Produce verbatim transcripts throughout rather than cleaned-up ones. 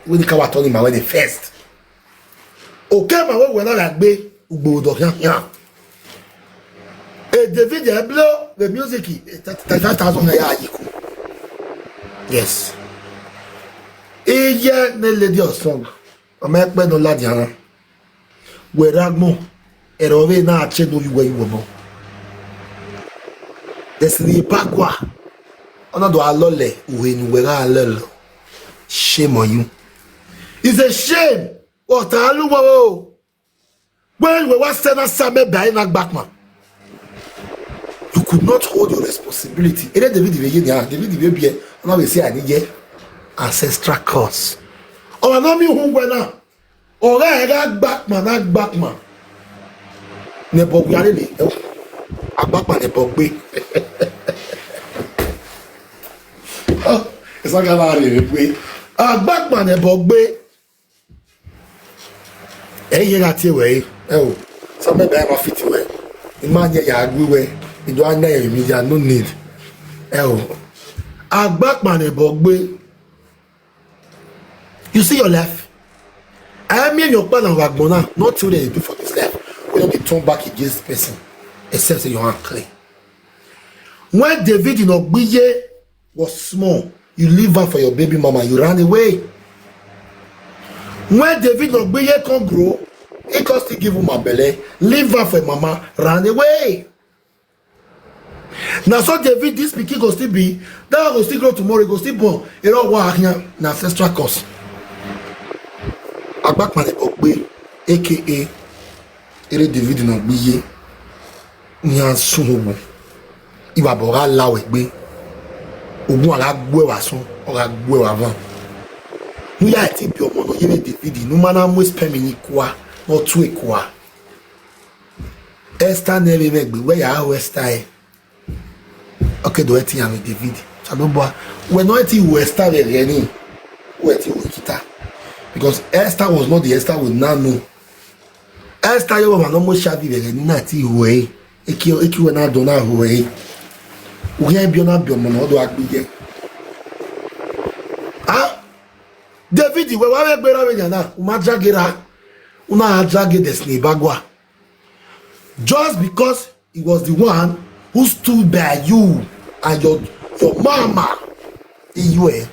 Wey the kawa turn him away the first. Okay, ma wey wena la gbe ugbo do hian hian. E David e blow the music, thirty-five thousand naira yiku. Yes. Iye ne lady of song. Ọmọ ẹgbẹ́ náà láti ara. Wẹ̀rẹ̀ agbọ̀n. Ẹ̀rọ wẹ̀ náà ṣe lórí wẹ̀ ìwọ̀ mọ́. Destiny Bakwa. Ọ̀nà tó a lọ́lẹ̀ òwe ni wẹ̀rẹ̀ alẹ́ lọ. Shame on you. It's a shame. Ọ̀tá ló wọ̀ o. When we were sent as Samuel by na Gbakman, you could not hold your responsibility. Ere David Ibe ye ni a, David Ibe bie, ona we say ani ye ancestral curse. Ọ̀rọ̀ náà mi hun wẹ̀ náà. Ọ̀rẹ́ ẹ̀ rà Gbakman, rà Gbakman. Nẹ̀bọ̀ wíyá lè lè. Agbakman nẹ̀bọ̀ gbé. Ẹ sá ká máa rìn rìn pé Agbakman nẹ̀bọ̀ gbé. Ẹ yẹ ra tiẹ̀ wẹ̀ ẹ o. Sọ mẹ́ta ẹ máa fi tiwẹ̀. Ẹ máa yẹ yàrá gbé wẹ̀. Ìjọ á ń yẹ èmi jà, no need. Ẹ o. Agbakman nẹ̀bọ̀ gbé. You see your life? I mean, your plan and wagbona, not till they do for this life. We don't be turned back against this person, except say your hand clean. When David in Ogbiye was small, you leave her for your baby mama, you ran away. When David in Ogbiye can grow, he can still give him a belly, leave her for mama, ran away. Na so David, this pikin go still be, that one go still grow tomorrow, e go still born. You know what? Na ancestral curse. Agbakman Ogbe, A K A Ere David na Ogbiye. Ni a sun ogun. Iba bo ga la we gbe. Ogun ara gbe wa sun, ora gbe wa van. Nu ya ti bi omo no yere David, nu mana mo spemi ni kwa, no tu e kwa. Esther never make be where you are Esther. Okay, do it and David. Chalobo. We no ti wo Esther we reni. We ti wo kita. Because Esther was not the Esther we now know. Esther yo ma no mo shavi we reni na ti we. Eki eki we na do na we. We bi ona bi omo no do agbije. Ah? David, we wa we gbera we yana. Uma jagera. Una jage Destiny Bagwa. Just because he was the one who stood by you and your your mama. Iyue.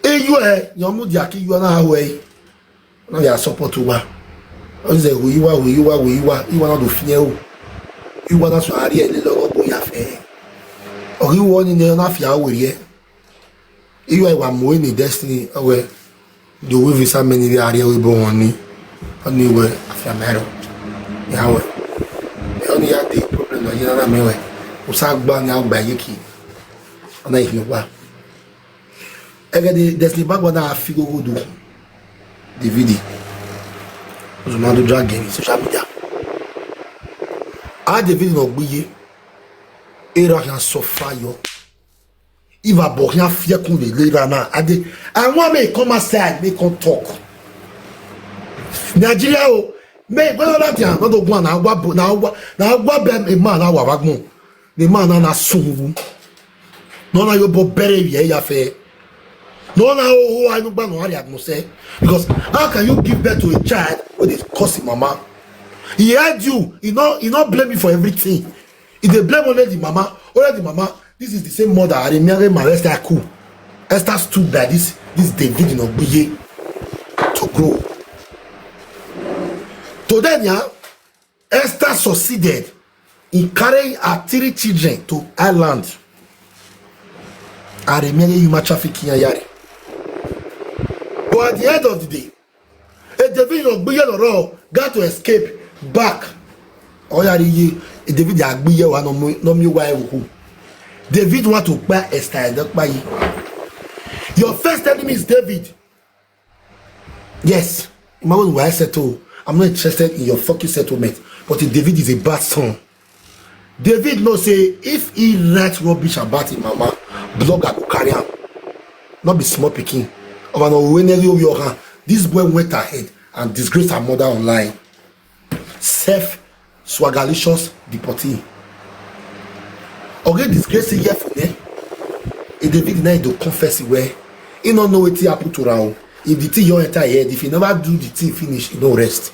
Iyue, your mudia ki you na we. Na ya support wa. Oze hu iwa hu iwa hu iwa. Iwa na do fie o. Iwa na so ari ele lo go ya fe. Ori wo ni ne na fia we ye. Iwa iwa mo ni Destiny awe. Do we visa many we are we born ni. Oni we afia mero. Ya we. Oni ya the problem no yina na me we. Usa gba ni agba yeki. Ona ihi wa. Ege the Destiny Bagwa na afigo go do. David. Ozo ma do drag in social media. A David no gbiye. Era can suffer yo. Iva bo can fear kun le lera na. Ade, I want me come outside, me come talk. Nigeria o, me go that thing, no do go na wa bo, na wa, na wa be a man na wa wagbon. The man na na sunwu. No na yo bo bere ye ya fe. No na o o anu gba no ari atmosphere. Because how can you give birth to a child with this cursing mama? He had you, he not he not blame you for everything. He dey blame only the mama, only the mama. This is the same mother. I remember my Esther Aku. Esther stood by this this David in Ogbiye to grow. Today, yeah, Esther succeeded in carrying her three children to Ireland. I remember human trafficking and yari. But at the end of the day, a David in Ogbiye Loro got to escape back. Oyari ye, a David Agbiye wa no mi wa ewu. David want to buy Esther and buy. Your first enemy is David. Yes, Emmanuel, why settle? I'm not interested in your fucking settlement. But David is a bad son. David know say if he write rubbish about him mama, blogger go carry am. Not be small pikin. Over no when you your hand. This boy went ahead and disgraced her mother online. Self swagalicious deportee. Oge disgrace here for me. E David na do confess where He no know wetin happen to am. If the thing you enter your head, if you never do the thing finish, you no rest.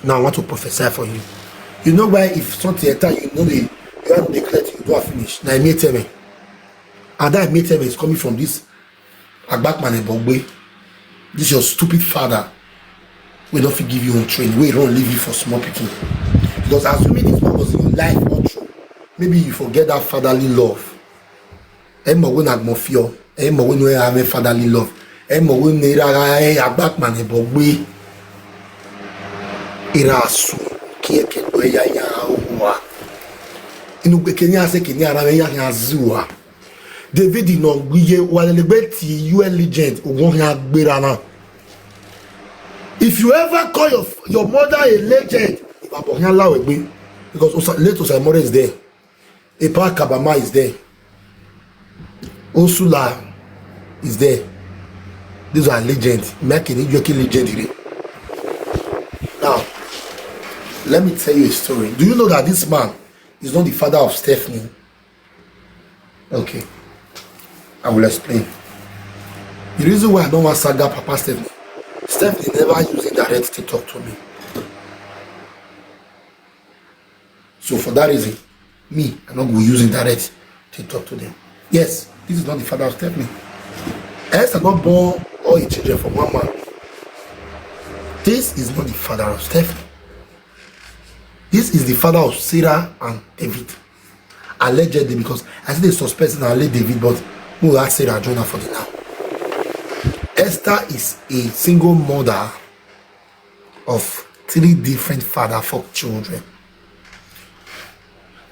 Now I want to prophesy for you. You know why if something enter you, you know the you have declared you don't finish. Now I made tell me. And that made tell me is coming from this Agbakman Ebogbe. This your stupid father. We don't fit give you on train. We don't leave you for small picking. Because assuming this man was in your life, not true. Maybe you forget that fatherly love. Ẹ mọ̀ wé na gbọ̀n fi ọ. Ẹ mọ̀ wé nu ẹ have fatherly love. Ẹ mọ̀ wé nu ẹ ra ẹ Agbakman Ebogbe. Ẹ ra asu kí ẹ kẹ lọ ẹ ya ya ohun wa. Inú pé kí ni a ṣe kí ni ara ẹ ya ya zu wa. David nọ gbíye wà lẹ́gbẹ́ tí U N legend ògùn ya gbéra náà. If you ever call your your mother a legend, ìbàbọ̀ yẹn láwẹ̀ gbé because Osa- late Osaimore is there, Epa Kabama is there, Osula is there. These are legends. Make any joking legend here. Now, let me tell you a story. Do you know that this man is not the father of Stephanie? Okay, I will explain. The reason why I don't want saga Papa Stephanie, Stephanie never used indirect to talk to me. So for that reason, me, I not go use indirect to talk to them. Yes, this is not the father of Stephanie. Esther not born all his children from one man. This is not the father of Stephanie. This is the father of Sarah and David. Allegedly, because I say they suspect na late David, but we will ask Sarah join her for the now. Esther is a single mother of three different father for children.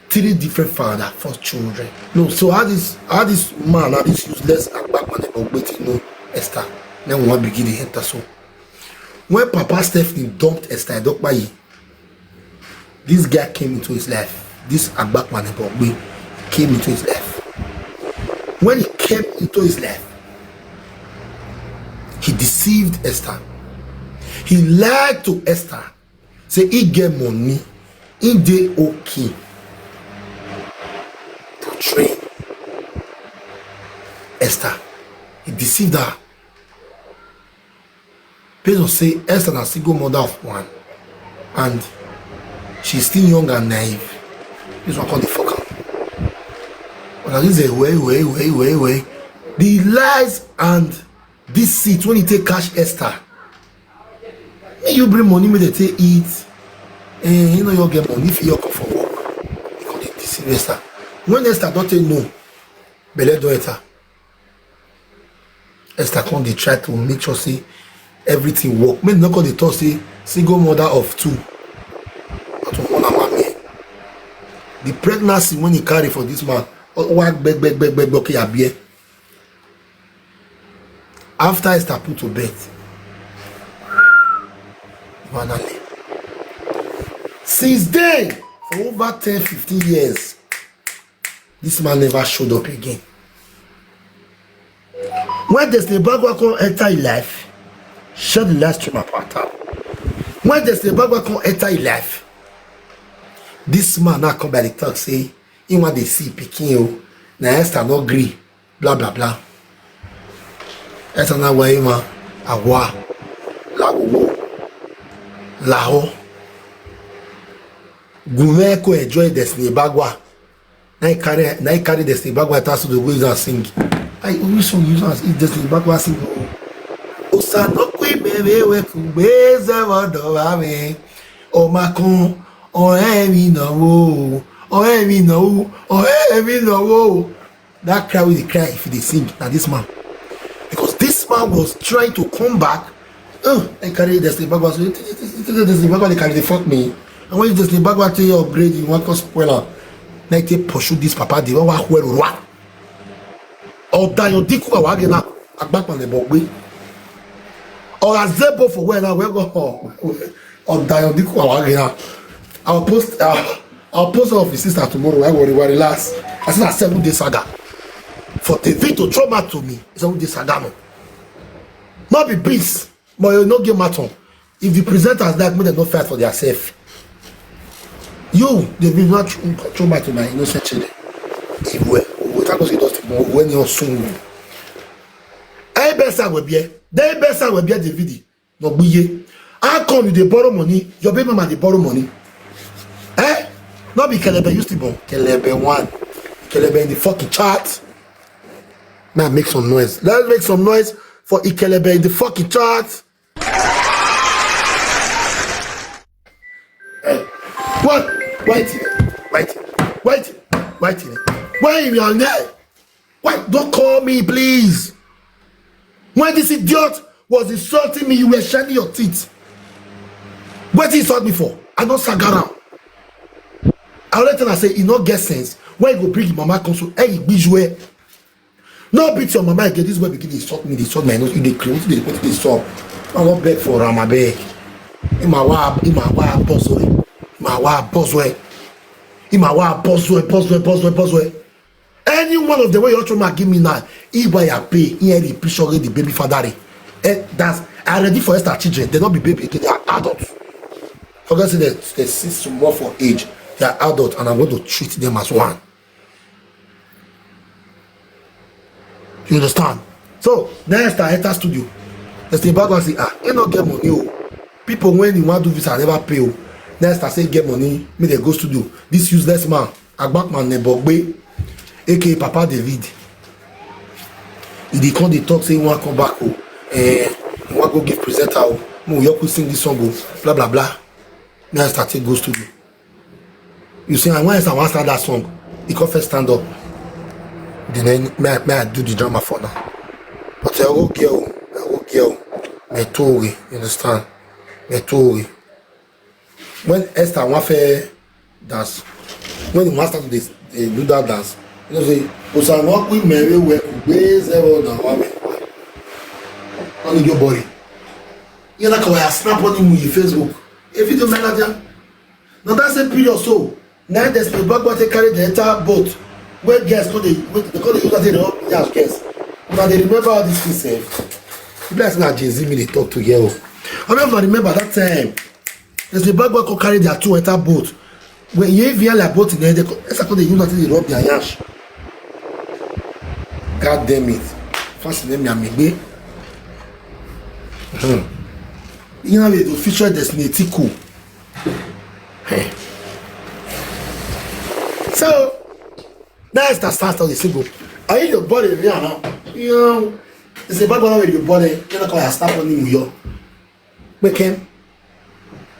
Three different father for children. No, so how this how this man, how this useless Agbakman Ebogbe know Esther? Then we wan begin the enter so. When Papa Stephanie dumped Esther Edokpayi, this guy came into his life. This Agbakman Ebogbe came into his life. When he came into his life, he deceived Esther. He lied to Esther. Say he get money, he dey okay to train Esther. He deceived her. Based on say Esther na single mother of one, and she's still young and naive. This one called the fuck am. But now this is a way, way, way, way, way. The lies and deceit when he take cash Esther. Make you bring money, make they take eat. Eh, you know you get money if you come for work. You come dey deceive Esther. When Esther don't take no, belle don enter. Esther come dey try to make sure say everything work. Make no come dey talk say single mother of two. But one na mommy. The pregnancy when he carry for this man, wa gbẹgbẹgbẹgbẹ okay abie. After Esther put to bed, finally, since then, for over ten, fifteen years, this man never showed up again. When Destiny Bagua come enter his life, share the live stream apart. When Destiny Bagua come enter his life, this man now come by the talk say he want dey see pikin o, na Esther no gree, blah blah blah. Esther na wa ima awa lawo laho gume ko enjoy Destiny Bagua. Na he carry na he carry Destiny Bagua enter studio go use am sing. I always song use am if Destiny Bagua sing o. Osanokwe mere we kugbe eze wodo wa me. O ma kun o e mi na wo o e mi na wo o e mi na wo. That cry wey dey cry if you dey sing na this man, because this man was trying to come back. Uh, I carry Destiny Bagua so Destiny Bagua dey carry dey fuck me. And when Destiny Bagua take your upgrade, you wan come spoil am. Na take pursue this papa dey wan wan well rwa. Ọ̀dàyàn dínkù àwárí náà agbápọ̀lẹ̀ bọ̀ gbé. Ọ̀rọ̀ àzẹ́bọ̀ for where now where go hàn. Ọ̀dàyàn dínkù àwárí náà. I'll post uh, I'll post of his sister tomorrow. I worry, worry last. I said a seven day saga. For David to throw mat to me, seven day saga no. Not be beast, but you no get maton. If the presenters like me, they no fight for their self. You, David, not throw mat to my innocent children. If we, we talk about it, we when you soon. Besa we bie. Dey Besa we bie David. No gbiye. How come you dey borrow money? Your baby mama dey borrow money. Eh? No be Kelebe used to born. Kelebe one. Kelebe in the fucking chat. Now make some noise. Let's make some noise for Ikelebe in the fucking chat. Eh, what? Why? Why? Why? Why? Why? Why you are there? Why? Don't call me, please. When this idiot was insulting me, you were shining your teeth. What did he insult me for? I don't sag around. I already tell her say e no get sense. When you go bring your mama come so, hey, you gbiju. No beat your mama again. This boy begin to insult me. They insult my nose. You dey close. They put this up. I won't beg for Ram. I beg. In my wa, in my wa, boss way. In my wa, boss way. In my wa, boss way, boss way, boss way, boss way. Any one of the way your trauma give me now, if I pay, here the picture of the baby father. Eh, that's I ready for Esther children. They not be baby again. They are adults. Forget say they they see small for age. They are adults, and I'm going to treat them as one. You understand? So next I enter studio. They say back and say, ah, you no get money. Oh. People when you want to do visa never pay. Oh. Next I say get money, me they go studio. This useless man, Agbakman Nebogbe, A K A Papa David. He dey come dey talk say he wan come back o. Eh, he wan go give presenter o. Mo yoku sing this song o. Blah blah blah. Now I start to go studio. You see, and when I wan start that song, he come first stand up. Then may I, may I do the drama for now. But I go girl, I go girl. Me too, you understand? Me too. When Esther wan fair dance, when the master dey dey do that dance, you know say Osanwakwi mere we kugbe zero na wa me. Only your body. You know how I snap on him with Facebook. A video manager. Now that same period so, now there's the bag take carry the entire boat. Where guests call they wait they call the use that they don't yes guests. Now they remember all these things. Eh? Bless na Jay Z me they talk to you. I don't even remember that time. There's a bag wey come carry their two enter boat. When you even like boat in there, they co- it's like they use nothing they rub their yash. God damn it. First name me amigbe. Hmm. You know they do feature destiny tiku. Hey. So that's the start of the single. Are you your body now? You know, it's a bag wey you body. You know, call a start on you. Make him.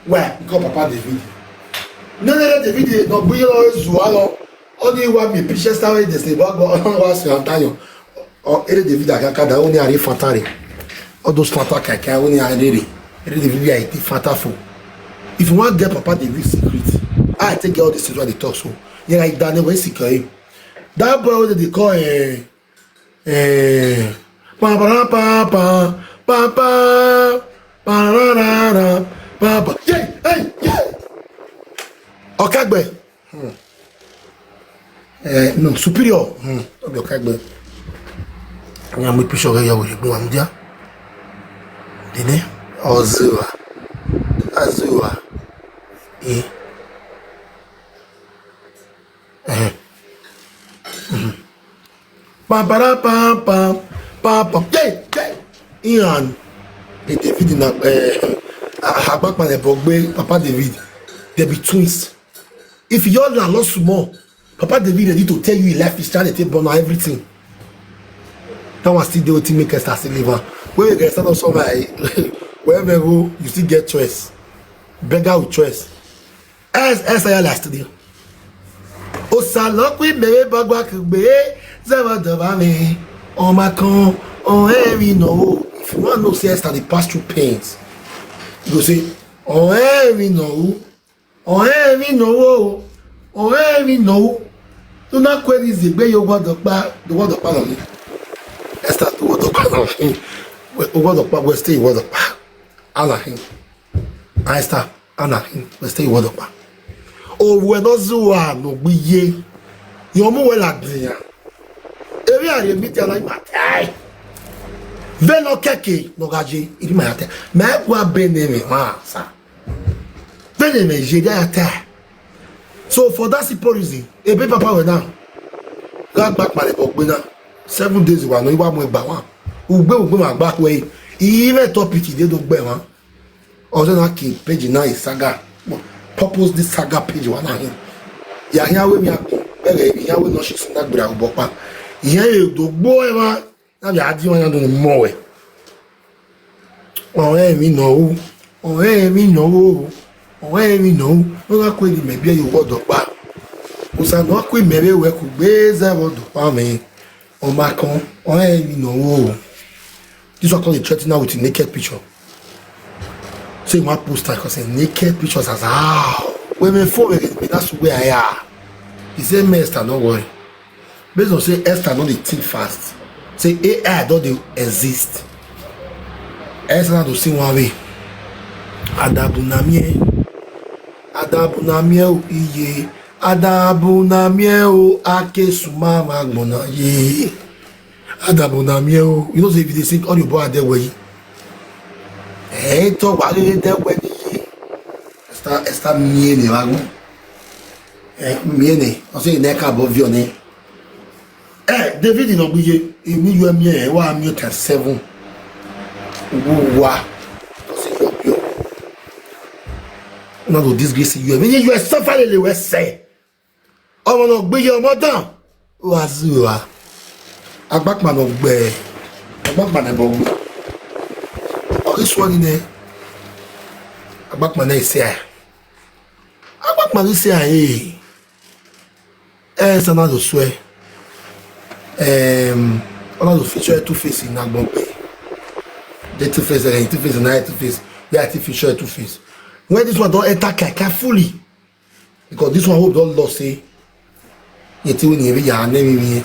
Why? Because Papa David. No, no, no, David, no, we always do. Only one me picture star wey dey say, but go on was your time. Or Ere David Agakada, only Ari Fatari. All those Fata Kaka, only Ari. Ere David, I think Fata for. If you want get Papa David secret, I take all this things what they talk so. Yeah, like Daniel, when secure him. That boy, what they call eh, eh, pa pa pa pa pa pa pa ra ra ra pa pa. Yeah, hey, yeah. Okagbe. Hmm. Eh, no, superior. Hmm. Obi Okagbe. Nya mo picture ya wo le gbo am dia. Dene. Ozuwa. Azuwa. Eh. Eh. Hmm. Pam, para, pam, pam, pam, pam. Yeah, yeah. Ian, the David in uh, Agbakman Ebogbe, Papa David, they be twins. If you all are lost small, Papa David ready to tell you he left his child, they take burn everything. That one still dey wetin make Esther still live am. When we get stand up somewhere, wherever you go, you still get choice. Beggar with choice. As as I last day. Osalokwi mere bagwa kugbe zama dabame. On my con on every no. If you want to say Esther, they pass through pains. You go say on every no, on every no, on every no. Do not query the way you want the pa the word of pa. Esther, the word of pa. The word of pa. We stay word of pa. Allah him. Esther, ana him. We stay word of pa. Oh, we no zuwa no biye. Yomu wela dia. Eri are mi dia na imate. Ve no keke no gaje. Iri ma yate. Me kwa bene me ma sa. Bene me je dia yate. So for that simple reason, a big papa went down. God back my book now. Seven days we are no iwa mo gba one. Ugbe ugbe ma gba kwe. Even topic dey do gbe wan. Ozo na ki page na is saga. Purpose this saga page wa na hin. Ya hin awe mi akun. Bere ya we no shi sunda gbira ubopa. Iye e do gbo e ma. Na bi adi wa na do mo we. Ọ̀rẹ́ mi nà ó, ọ̀rẹ́ mi nà ó, ọ̀rẹ́ mi nà ó. Ló wá kó èdè mẹ̀bí ẹ̀yọ̀ wọ́dọ̀ pa. Kò sànà kó ìmẹ̀rẹ̀ wẹ̀ kò gbé zẹ́ wọ́dọ̀ pa mi. Ọmọ kan, ọ̀rẹ́ mi nà ó. This one come dey threaten her with a naked picture. Say you wan post am 'cause a naked pictures as how. When my phone wey dey that's where I are. He say, "Mister, no worry." Based on say Esther no dey think fast, say A I don dey exist. Esther na to see one way. Adabunamie, adabunamie o iye, adabunamie o akesuma magbona ye. Adabunamie o. You know say if you dey sing all your boy dey way. Eh, to wa le dey way ye. Esther, Esther mie ne wagun. Eh, mie ne. O se ne ka bo vio ne. Eh, David no gbiye. Emi yo mi e wa mi o ten seven. Wo wa. O se yo yo. No do disgrace you. Emi yo suffer le we se. Ọmọ náà gbé yẹ ọmọ dàn. Wá sí wa. Agbápá náà gbẹ. Agbápá náà bọ̀ gbẹ. Ọ̀rẹ́ sọ ni nẹ. Agbápá náà ṣe à. Agbápá náà ṣe à ee. Ẹ ẹ sanna ló sọ ẹ. Ẹm, ọ̀nà ló fi sọ ẹ two face iná gbọ̀n pé. Dé two face ẹ̀ two face náà ẹ̀ two face. Bí a ti fi sọ ẹ two face. When this one don enter kaka fully. Because this one hope don lost say. Yet when you ya name me.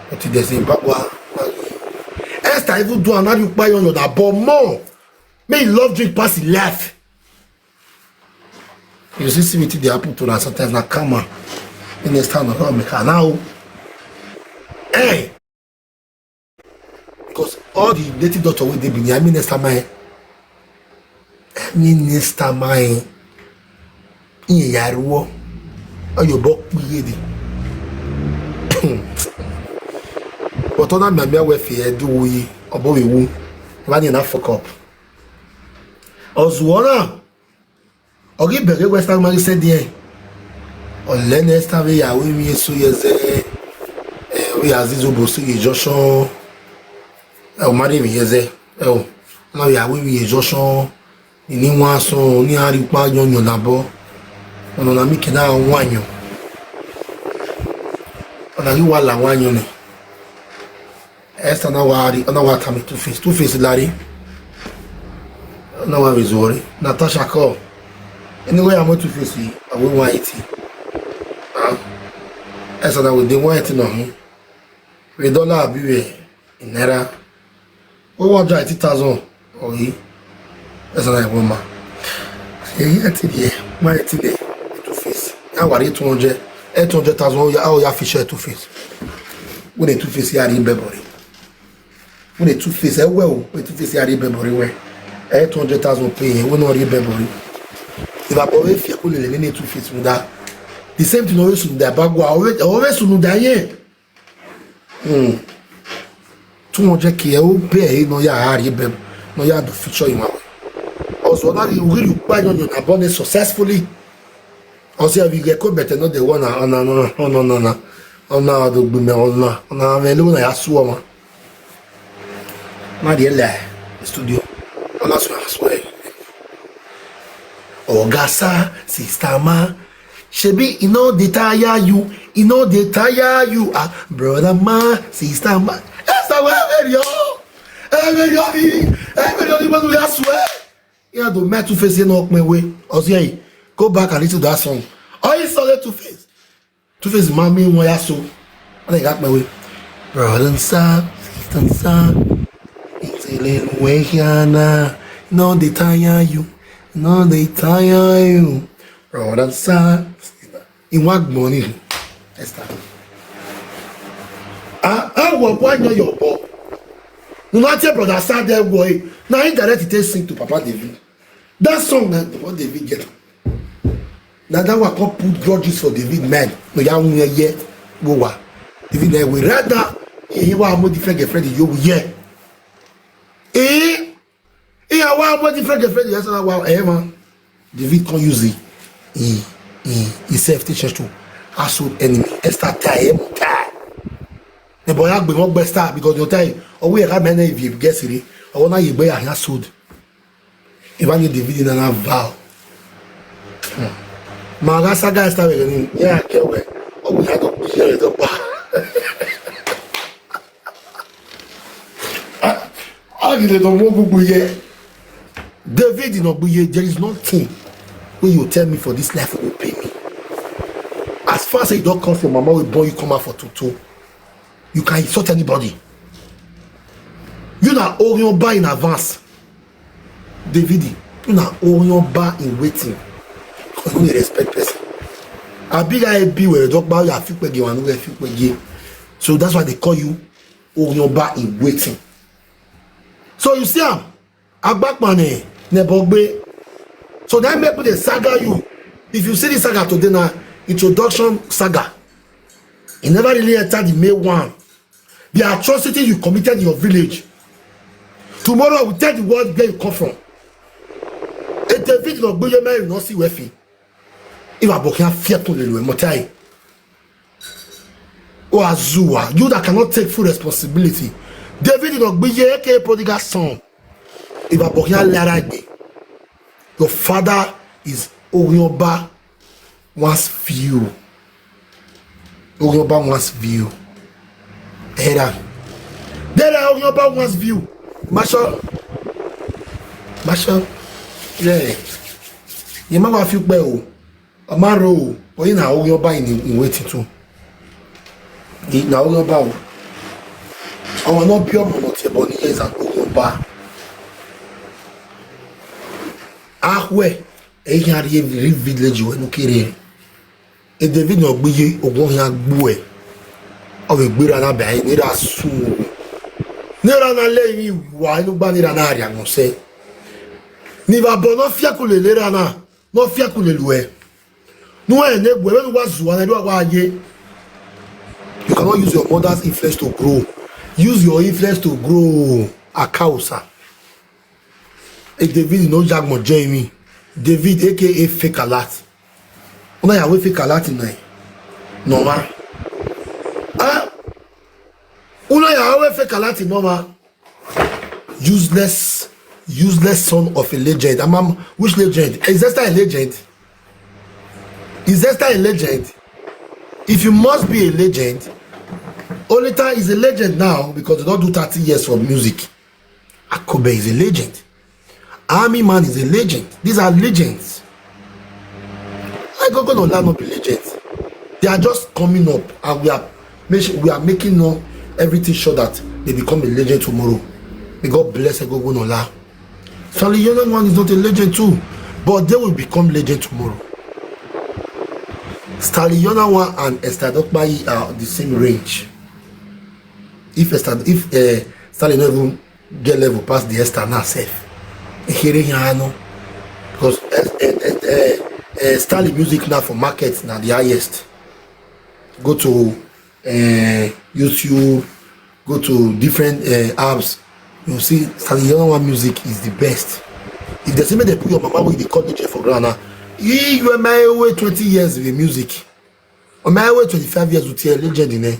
But there's a bad one. Esther even do another you buy on your that but more. May love drink pass in life. You see, see wetin dey happen to una sometimes na karma. Then next time na make her now. Hey! Because all the native doctor wey dey Benin, I mean next time I, I mean next time I, in yariwo, or your bok yedi. But on a mamia we fear do we, or boy we, running na fuck up. Ozuona, ogi bere Western Mari said there. Olene Esther we ya we mi so yeze. Eh, we Azizo bo so ye Joshua. Eh, o mari mi yeze. Eh, o. Na ya we mi ye Joshua. Ni wa so ni ari pa yon yon na bo. Ono na mi kina wa yon. Ona ri wa la wa yon ni. Esther na wa ri, na wa tami two face, two face lari. Na wa vizori. Natasha call. Anyway, I'm two face. I will want it. Ah. Esther na we dey want it no. We dollar abi we in naira. We want eighty thousand. Oyi. Esther na one man. Èyí ẹ̀ ti di ẹ̀, wọ́n ẹ̀ ti di ẹ̀, two face. Yà wà rí two hundred, ẹ̀ two hundred thousand, ó yà, ó yà fi ṣe two face. Wọ́n lè two face yà rí bẹ́ẹ̀ bọ̀ rí. Wọ́n lè two face ẹ̀ wẹ̀ o, wọ́n lè two face yà rí bẹ́ẹ̀ bọ̀ rí wẹ̀. Ẹ̀ two hundred thousand pay yẹn, wọ́n náà rí bẹ́ẹ̀ bọ̀ rí. Ìbá bọ̀ wẹ́ fi ẹ̀kú lè lè ní two face mu dá. The same thing always sùn dà bá gbọ́, always sùn dà yẹn. Hmm. Two hundred k ẹ̀ ó bẹ́ẹ̀ yìí náà yà á rí bẹ́ẹ̀ náà yà á dùn feature ìwọ̀n. Ọ̀sán náà ni wíìlì pààyàn yàn àbọ̀ ni successfully. Ọsẹ abi gẹ kó bẹtẹ náà dẹ wọn na ọ̀nà ọ̀nà ọ̀nà ọ̀nà ọ̀nà ọ̀dọ̀ gbẹmẹ ọ̀nà ọ̀nà àmì ẹlẹ́wọ̀n náà yà sùn ọmọ. Má di ẹ lẹ studio. Ọ̀nà sùn àsùn ẹ̀. Ọ̀gá sá, sista má. Ṣebí iná dey tire you, iná dey tire you. Ah, brother má, sista má. Ẹ sàwọ́ ẹ bẹ̀rẹ̀ yọ. Ẹ bẹ̀rẹ̀ yọ ni. Ẹ bẹ̀rẹ̀ yọ ni wọ́n tún yà sùn ẹ̀. Ihe do me two face no kpe we. Ozi go back and listen to that song. All you saw two face. Two face mami won ya so. And they got me we. Brother and son, sister and son. It's a little way here now. No, they tire you. No, they tire you. Brother and son, sister. In what money? Esther. Ah, ah, what, what, your boy? No matter brother, sad that boy. Now he direct to sing to Papa David. That song na Papa David get. Now that one come put grudges for David man. No ya won ye wo wa. David na we rather he wa mo different girlfriend you ye. Different girlfriend, yes, now, wow, eh, man. David can't use it. He, he, he self teachers to household enemy. Esther tie, eh, tie. The boy, I be one best star because you tie. Oh, we have many if you guess it. I wanna you buy a household. If I need David in an vow. Hmm. My saga is starting. Yeah, I can't wait. Oh, we had to be here. How did they don't move here? David in Obuye, there is nothing when you tell me for this life will pay me. As far as you don't come from mama, we born you come out for tutu. You can insult anybody. You na Orionba in advance. David, you na Orionba in waiting. Because you don't respect person. I be like be where you talk about your few pegi one where few pegi. So that's why they call you Orionba in waiting. So you see am, Agbakpane, Nebogbe. So that make people dey saga you. If you see the saga today na introduction saga. E never really enter the main one. The atrocity you committed in your village. Tomorrow I will tell the world where you come from. A David no gbeye me you no see wefi. If I bokia fear to lelu emotai. Oazua, you that cannot take full responsibility. David Inogbiye, A K A Prodigal Son. If I bokia lara, your father is Orionba wants view. Orionba wants view. Era. There are Orionba wants view. Masha. Masha. Yeah. You might have few bell. Amaro o, but he na Orionba in, in waiting too. He na Orionba o. Àwọn náà bí ọmọ náà tiẹ̀ bọ̀ ní years and Orionba. Ahwe, èyí á rí every village wẹ̀ nù kiri ẹ̀. Èdè vi náà gbéye, ogun ọ̀hìn agbó ẹ̀. Ọ̀wẹ̀ gbéra náà bẹ̀rẹ̀ nira sùn o. Nira náà lẹ́yìn ìwà inú gbá nira náà rí àwọn sẹ́. Ní ìbá bọ̀ náà fíà kò lè lera náà. No fear kulelue. No enegwe, when was one, I do what ye. You cannot use your mother's influence to grow. Use your influence to grow. Akausa. Hey, David, no jagmo join me. David, A K A fake alert. Una ya we fake alert in nine. No man. Ah? Una ya we fake alert in no man. Useless, useless son of a legend. I'm, I'm, which legend? Is Esther a legend? Is Esther a legend? If you must be a legend, Olita is a legend now because they don't do thirty years for music. Akobe is a legend. Army Man is a legend. These are legends. Like Gogo no land up legends. They are just coming up, and we are make sure, we are making no everything sure that they become a legend tomorrow. May God bless Gogo Nola. Sally Young one is not a legend too, but they will become legend tomorrow. Sally Young one and Esther Dokpai are the same range. If Esther, if uh, Sally never get level past the Esther now safe. Here you know, because uh, uh, uh, uh, Stanley music now for market now the highest. Go to uh, YouTube, go to different uh, apps. You see, Stanley Young one music is the best. If they say make they put your mama with the college for ground now, you are my way twenty years with music. On my way twenty-five years with a legend in there.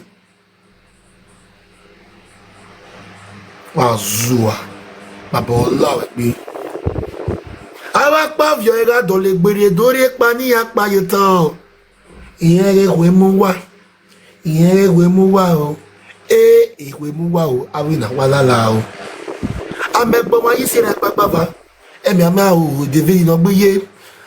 Wazua. Baba Olawekpe. Àwa pàfẹ́ ẹ̀rọ àdọ̀lẹ̀ gbére dórí pa ní apáyé tán. Ìyẹn rẹ̀ wé mú wá. Ìyẹn rẹ̀ wé mú wá o. Ee, ìwé mú wá o. Awìnà wà lálá o. Amẹ́gbọ́n wa yìí ṣe rẹ̀ pàpàfà. Ẹ̀mí àmì àwòrán David náà gbé yé.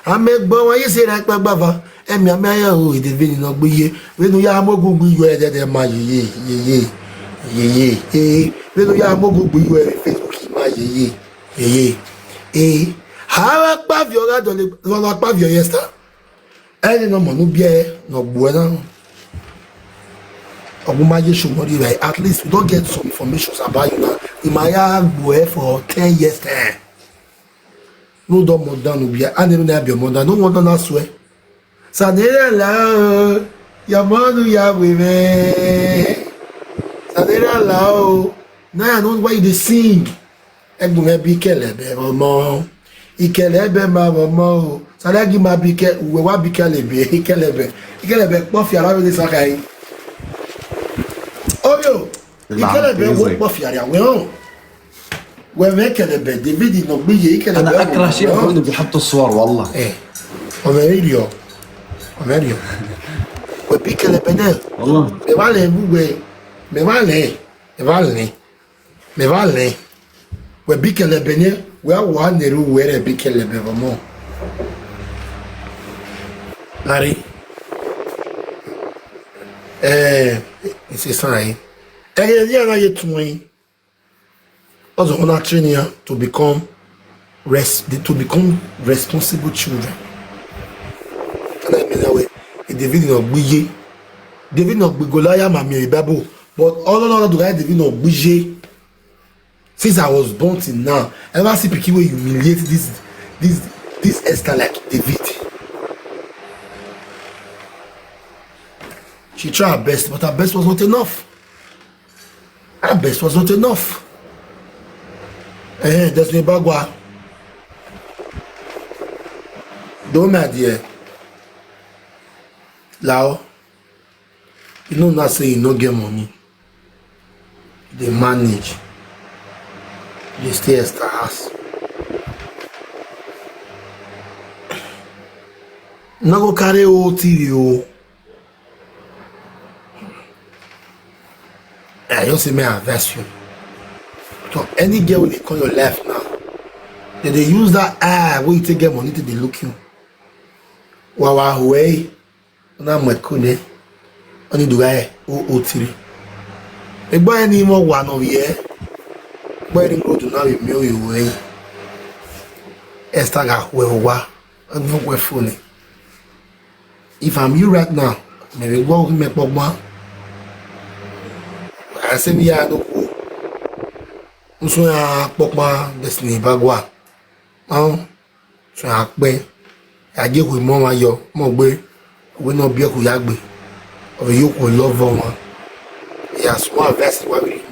Amẹ́gbọ́n wa yìí ṣe rẹ̀ pàpàfà. Ẹ̀mí àmì àwòrán David náà gbé yé. Wẹ́nu yá amógúngbí yọ ẹ̀ dẹ́dẹ́ máa yèyé, yèyé, yèyé. Ee, wẹ́nu yá amógúngbí yọ ẹ̀ Facebook máa yèyé, yèyé. Ee, àwa pàfẹ́ ọ̀rọ̀ àdọ̀lẹ̀, ọ̀rọ̀ pàfẹ́ ọ̀yẹ́ sá. Ẹni náà mọ̀ ní bí ẹ nà gbọ́ ẹ náà. Ọgbọ́n máa yé ṣùgbọ́n rí rẹ̀, at least we don get some information about you now. Ìmọ̀ ayá gbọ́ ẹ for ten years time. No don mọ̀ dánù bí ẹ, á nínú ní àbí ọmọ dánù, no wọ́n dáná sọ ẹ. Sàdérà là ó, yàmọ́nù yà wè mẹ́. Sàdérà là ó, now I know why you dey sing. Ẹgbùn ẹbí kẹlẹ̀bẹ̀ ọmọ. Ikelebe ma mama o. Salagi ma bike, we wa bikelebe, ikelebe. Ikelebe kpọfịa ara wele saka yi. Oyo, ikelebe wo kpọfịa ya, we o. We me kelebe, David no gbiye, ikelebe. انا اكره شيء هم بيحطوا الصور والله. Eh, o me rio. O me rio. We bikelebe ne. والله. Me vale bu we. Me vale. Me vale. Me vale. We bikelebe ne. We wa ne ru we re bikelebe vamo. Larry. Eh, it's a sign. Eh, yeah, na ye tun. Also, una train here to become res to become responsible children. And I mean that way. David no gbiye. David no gbigo laya ma mi Bible. But all in all, the guy David no gbiye. Since I was born till now, I never see pikin wey humiliate this this this Esther like David. She tried her best, but her best was not enough. Her best was not enough. Eh, Destiny Bagwa. Don't my dear. Lao. You know now say you no get money. They manage. They stay extra house. No go carry O T V o. I just say me advise you. So any girl wey dey come your life now, they dey use that eye wey you take get money to dey look you. Wawa wey una mwekune oni dugaye o otiri. Egba ni mo wa no ye. Egba ni mo do na we mi o yo we. Esther ga we wa. Onu we funi. If I'm you right now, maybe go me pogba. I say me I don't go. Nso ya pogba Destiny Bagwa. Now, so I pay. I get with mama yo, mo gbe. We no be ku ya gbe. Of you ku love one. Ya so verse wa we.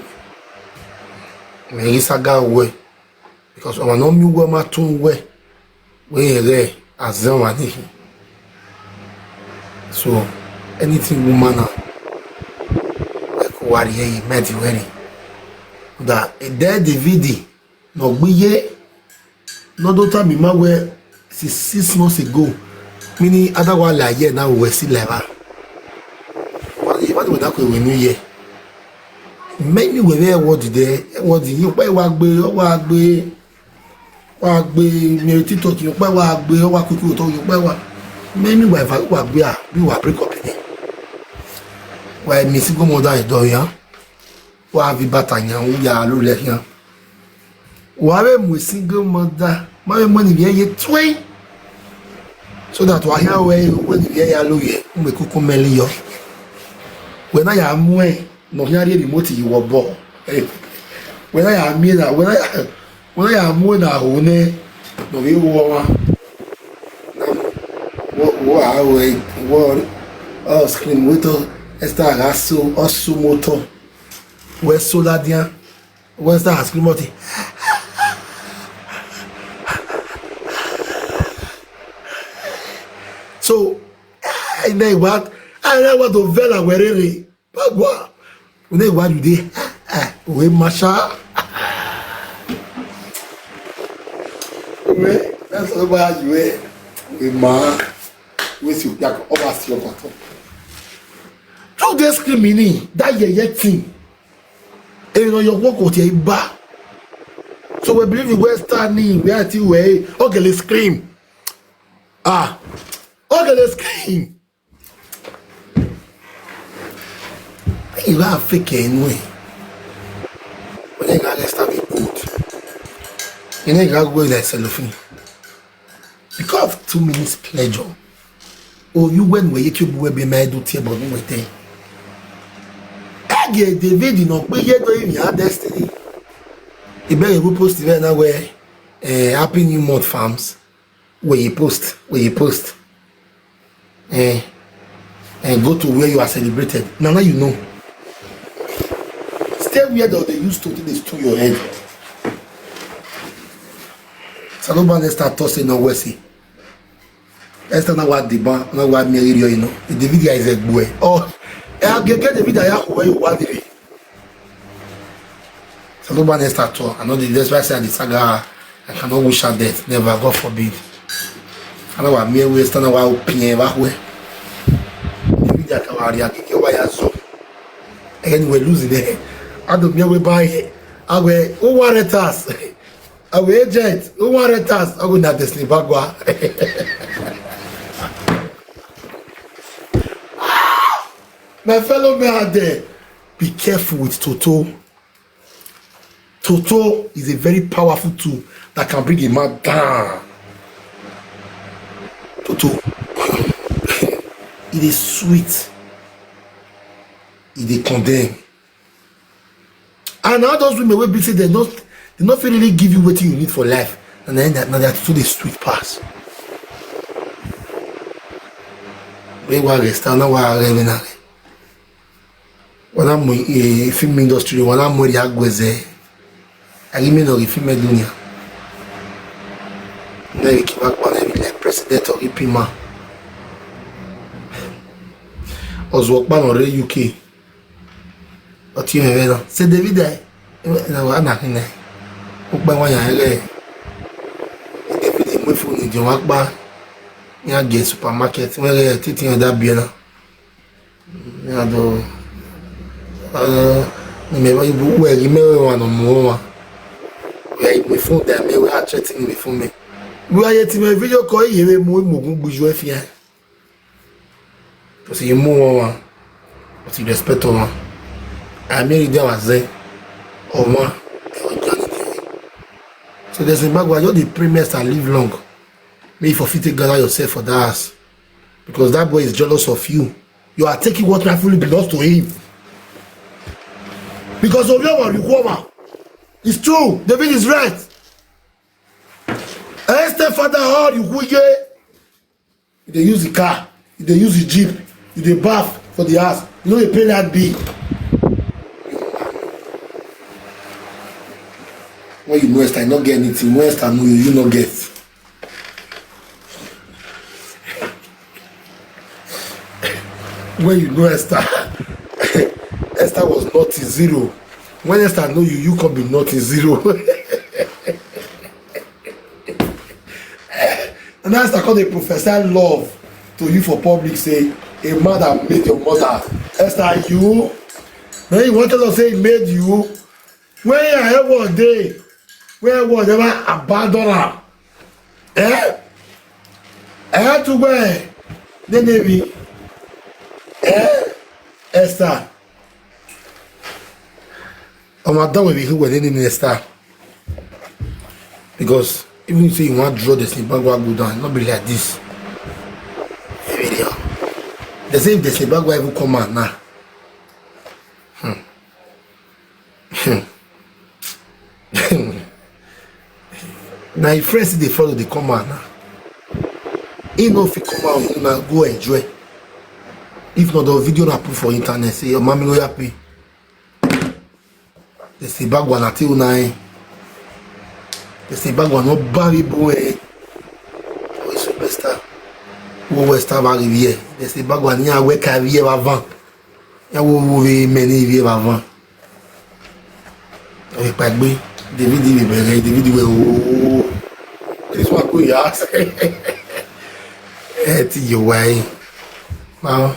Me isa ga we. Because I no mi we ma tun we. We re as wa ni. So anything woman na, like, worry, eh, mad worry. That, eh, there David no gbiye. No do tell me ma we six, six months ago. Meaning other one like here now we see level. What, what we that we new year? Many we were what there, what you buy wa gbe, wa gbe. Wa gbe mi TikTok yo pe wa gbe, wa kuku to yo pe wa. Many wa fa wa gbe a, bi wa break up ni. Wa mi single mother is done ya. Wa vi bata yan, u ya lo le yan. Wa we mu single mother, ma we money ye ye twe. So that wa ya we, we ni ye ya lo ye, u me kuku meli yo. We na ya mu e, no ya re remote yi wo bo. Eh. We na ya mi na, we na ya, we na ya mu na ho ne, no we wo wa. Na, wo, wo a we, wo, oh, screen, we to, esta ga so, o so moto. We so la dia. Western has Timothy. So, I know what, I know what to vela werere. Pagwa. You know what you did? We masha. We, that's how bad you were. We ma. We see you back over your bottom. How they screaming? That yeye thing. Eno yo wo ko tie ba. So we believe we stand ni we ati we. Okay, let's scream. Ah. Okay, let's scream. You got fake anyway. When you got to stop it good. You know you got to go like cellophane. Because of two minutes pleasure. Oh, you went where YouTube will be made to table with them. Ege David no pe ye do in your destiny. Ibe you post there now where, eh, happy new month farms. Where you post, where you post. Eh, and go to where you are celebrated. Now, now you know. Stay where they used to, they stole your head. Saloba Esther talk say no worse. Esther na wa diban, na wa mi ri yo ino. David ya is a boy. Oh, e a gege David ya ko we wa dire. Saloba Esther talk. I know the, that's why I say the saga, I cannot wish her death. Never, God forbid. I know wa mi we Esther na wa opinion wa we. David ya ka wa ri a gege wa ya so. Anyway, losing there. I don't know we buy. I we who warrant us. Our agent, who warrant us? I go na Destiny Bagwa. My fellow men out there, be careful with Toto. Toto is a very powerful tool that can bring a man down. Toto, it is sweet, it is condemn. And all those women wey be say they not, they not fit really give you wetin you need for life, and then that, na that too dey sweet pass. Wey wa resta na wa re na re. Wana mo e film industry, wana mo ya gweze. Agi me no ri film dunia. Na ki wa pa na like president or pima. Ozo pa no re U K. Oti me ve no. Se David ai. Na wa na hine. O pa wa ya re. David mo fu ni jo wa pa. Ya ge supermarket. We re titi ya da bi na. Ya do. Eh, ni me wa ibu we ri me we wa no mo wa. We ibu fun da me we a chat ni me fun me. We a ye ti me video call ye we mo mo gun gbuju e fi an. To see more one, to see respect one. I mean, there was there or one. So there's a bag where you the premier and live long. May you forfeit to gather yourself for that ass. Because that boy is jealous of you. You are taking what rightfully belongs to him. Because of your one, you come out. It's true. David is right. Esther father, how you go here? You dey use the car, you dey use the jeep, you dey baff for the house, you no dey pay that bill. When you know Esther, you no get anything. When Esther know you, you no get. When you know Esther, Esther was not zero. When Esther know you, you come be not zero. And Esther come dey prophesy love to you for public, say, "A man that made your mother." Esther, you? Now you want to say he made you? When your head was day, where was ever abandon her? Eh? Eh, to where? The navy. Eh? Esther. I'm a done with who were in Esther. Because even if you want to draw the snake back, go down, not be like this. They say if the snake back, why even come out now? Hmm. Hmm. Now your friends, they follow, they come out now. He no fit come out, you na go enjoy. If not, the video na put for internet, say your mommy no happy. They say bag one until nine. They say bag one no buy boy. Oh, it's superstar. Who will star bag here? They say bag one here, where can we ever van? Ya wo wo ve meni vie va van. Avec pas gbe. David il est belle, David il est oh. This one go ya. Eh, ti yo wai. Ma.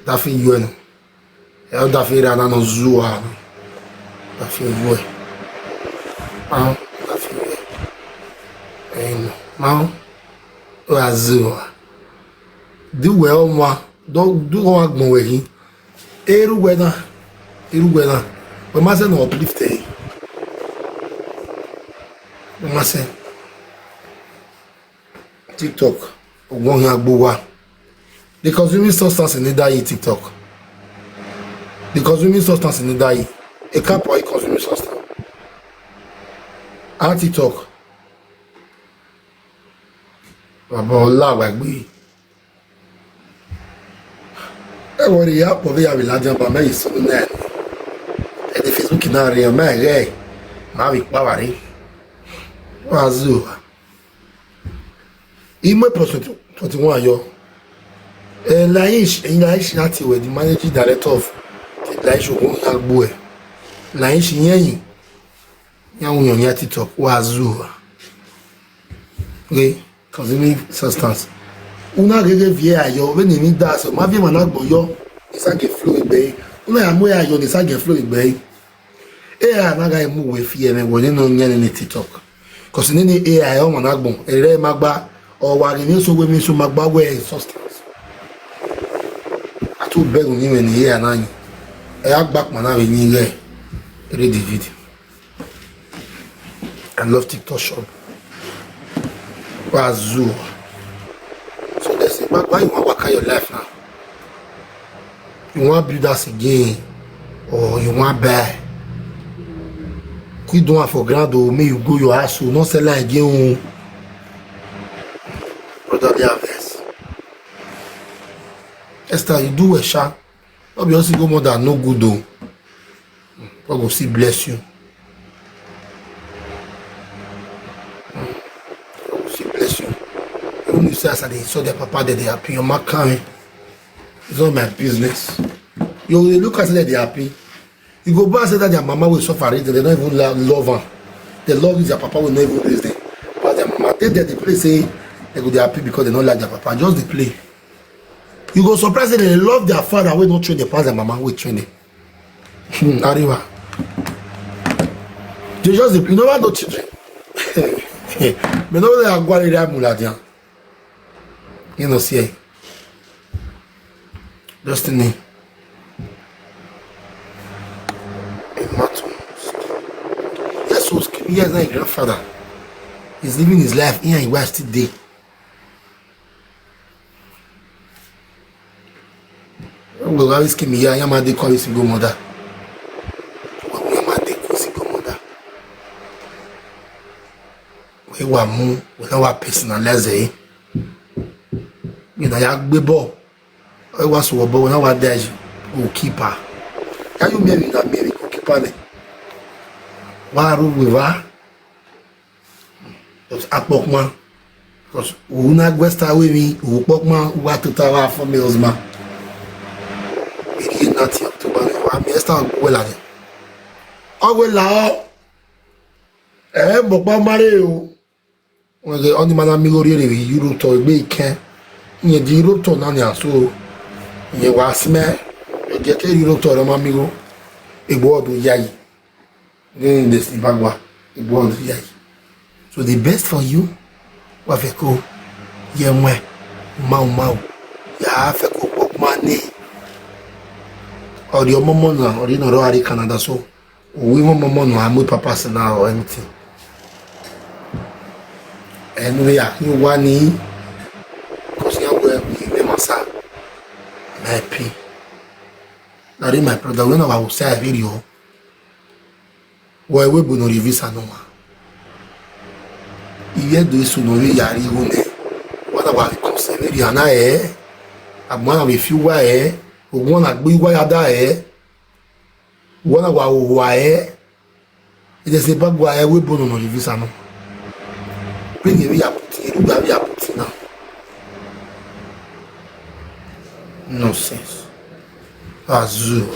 Da fin yo no. Ya da fin ra na no zuwa. Da fin yo. Ma. Da fin yo. Eh, no. Ma. O azua. Do well, ma. Do do wa gbon we hin. Eru we na. Eru we na. We ma se no uplift e. We ma se. TikTok. Ogbon hin agbo wa. The consuming substance in the diet TikTok. The consuming substance in the diet. A cup or a consuming substance. And TikTok. Baba Ola gbagbe. E wori ya po ve ya bi la jan ba me isu na. E de Facebook na re me re. Ma bi pa wa re. Wa zu. Ime plus twenty-one yo. Eh, Laish, eh, Laish Natiwe, the managing director of the Laish Ogun Yagbo. Laish Yenyi. Yawun yon ya TikTok. Wazu. Okay, consuming substance. Una gege vie ayo, when ni da so, ma vie mana gbo yo. Isa ge flow igbe. Una ya mo ya yo, isa ge flow igbe. E a na ga mu we fie me, we ni no nya ni TikTok. 'Cause ni ni A I o mana gbon, ere ma gba, o wa ni so we mi so ma gba we substance. A tu beg ni we ni A I na ni. E a gba pa na we ni re. Read the video. I love TikTok shop. Wazoo. So they say, why, why you want to work your life now? You want build house again, or you want buy? Quit doing for ground, or may you go your house, so no sell am again. Oh. Brotherly harvest. Esther, you do well, sha. No be only single mother no good though. God go still bless you. God go still bless you. Even if you say as I dey insult their papa, that they happy, your mouth carry. It's not my business. You dey look at that they happy. You go back say that their mama will suffer, they don't even lo-, love her. They love is their papa will not even raise them. But their mama take them the place say they go dey happy because they don't like their papa. Just dey play. You go surprise them, they love their father, we don't train the pass their mama, we train them. Hmm, Arriba. They just dey, you never know children. They know they are going to muladian. You know, see. Destiny. Yes, so Skimmy is not a grandfather. He's living his life here and he was still there. We always Skimmy here, Yamade call single mother. We Yamade call single mother. We were more, we now personalize it. You know, ya gbebo. I was wo bo na wa dash goalkeeper. Can you marry na marry goalkeeper ne? Wa ru we wa. But akpokma. Because una gwesta we mi, u pokma, wa tuta wa for me ozma. Iri na ti October ne wa mi esta gwela ne. O gwela o. Eh, mo pa mare o. Wege oni mana mi lori ere Europe to gbe iken. Nye di Europe to na ni aso. Nye wa sme. Ege ke Europe to ro ma mi go. Egbo odo yayi. Ni de si bagwa. Egbo odo yayi. So the best for you. Wa fe ko. Ye mwe. Mau mau. Ya fe ko pokma ni. Ori omo mo na, ori no ro ari Canada so. We want more money, I'm with papa now or anything. Anyway, yeah, you want me? 'Cause you are well, you may massa. My pee. Now, my brother, when I will say a video, why we will not review no one? Iye do isu no we yari hune. What about the conservatory and I, eh? I'm one of a few, why, eh? We want a big why ada, eh? Wana wa wa eh. It is a bag wa eh we bono no visa no. Bring it, we are putting it, we are putting now. Nonsense. Azu.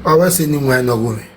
I was saying why no go me.